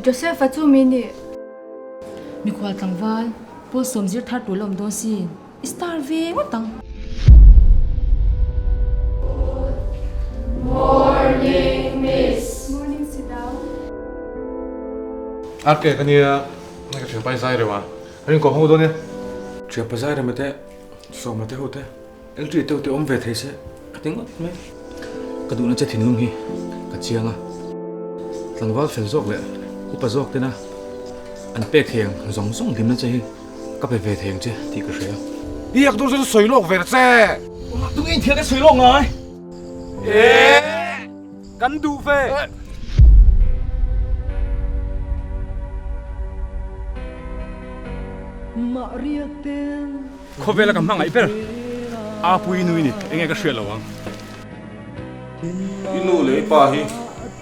Joseph-a chu mi nih. Mikhual tlangval, Paul sawm zir thar tur la awm dawn sin. I star ve ngawt ang. Morning miss. Morning sit down. RK ka nia, ka thianpa hi zai reuh a, ka rin kawm ho dawn e. Thianpa zai rem ate, sawm ate ho te, LT te ho te awm ve thei se ka ti ngawt mai. Ka duhna che thinlung hi ka chiang a, tlangval fel zawk leh upa zawk tena an pek thei ang zawng zawng hlimna che hi Ka pe ve thei ang che tih ka hria. I yak dur chu sawi lawk ve che. Tunge inthial ka sawi lawk ngai? Eeh! Kan duh ve. Khawvela ka hmangaih ber Apuii nui ni enge ka hriat lo ang. I nu leh i pa hi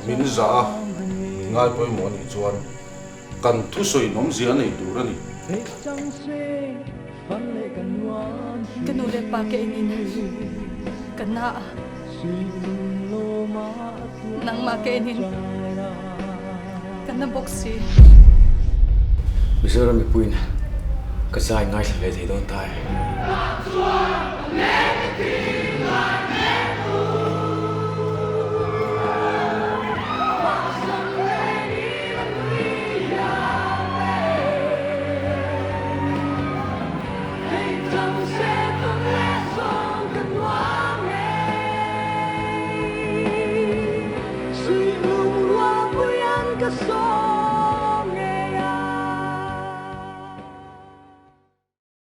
min zah a, min ngai pawimawh a nih chuan Kan thusawi nawmzia nei tur a ni. Ka nu leh pa ke in ka na a, nangmah ke in ka na bawk si. Mizoram mipuiin ka zai ngaithla ve thei dawn ta e.